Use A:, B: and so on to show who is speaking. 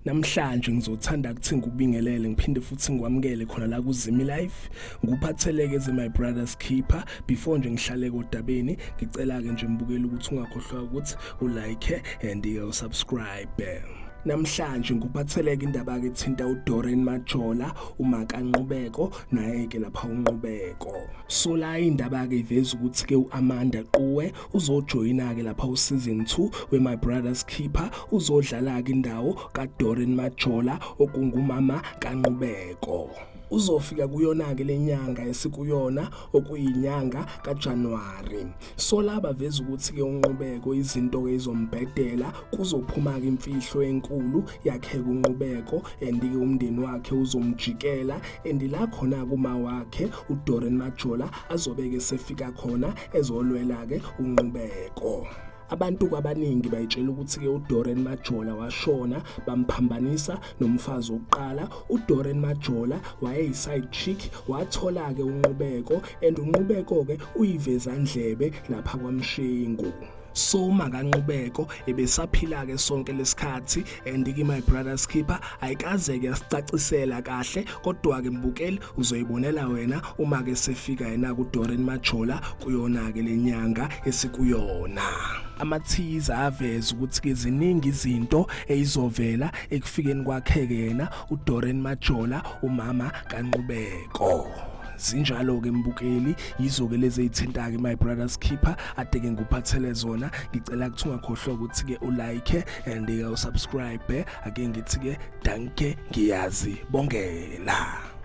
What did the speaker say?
A: Namhlanje ngizothanda ukuthi ngikubingelele ngiphinde futhi ngikwamukele khona la kuZimi Life. Ngikuphatheleke eze My Brother's Keeper. Before nje ngihlale kodabeni, ngicela ke nje mbukeli ukuthi ungakhohlwa ukuthi ulike and usubscribe. Namhlanje ngikuphatheleke indaba ke thinta uDoren Majola, uMakanqubeko naye ke lapha uNqubeko. So la indaba ke iveza ukuthi ke uAmanda Quwe uzojoyina ke lapha useason 2 we My Brother's Keeper, uzodlala ke indawo kaDoren Majola okungumama kaNqubeko. Uzofika kuyona ke lenyanga esikuyona okuyinyanga kaJanuary. So la baveza ukuthi ke uNqubeko izinto ke izombhedela, kuzophuma ke imfihlo enkulu yakhe kuNqubeko and ke umndeni wakhe uzomjikela and la khona kuma wakhe uDoren Majola azobeke sefika khona ezolwela ke uNqubeko. Abantu kwabaningi bayitshela ukuthi ke uDoren Majola washona bamphambanisa nomfazi wokuqala. UDoren Majola wayeyi-side chick, wathola ke uNqubeko and uNqubeko ke uyiveza ndlebe lapha kwaMshengu. So makaNqubeko ebesaphila ke sonke lesikhathi and ke My Brother's Keeper ayikaze ke yasicacisela kahle, kodwa ke mbukeli uzoyibonela wena uma ke sefika yena kuDoren Majola kuyona ke lenyanga esikuyona. Amathiza aveza ukuthi ke ziningi izinto eyizovela ekufikeni kwakhe ke yena uDoren Majola, umama kaNqubeko. Zinjalo ke mbukeli, yizo ke lezi ezithinta ke My Brother's Keeper ade ke nguphathele zona. Ngicela ukuthi ungakhohlwa ukuthi ke ulike and ke usubscribe. Ake ngithi ke danke, ngiyazi bongela.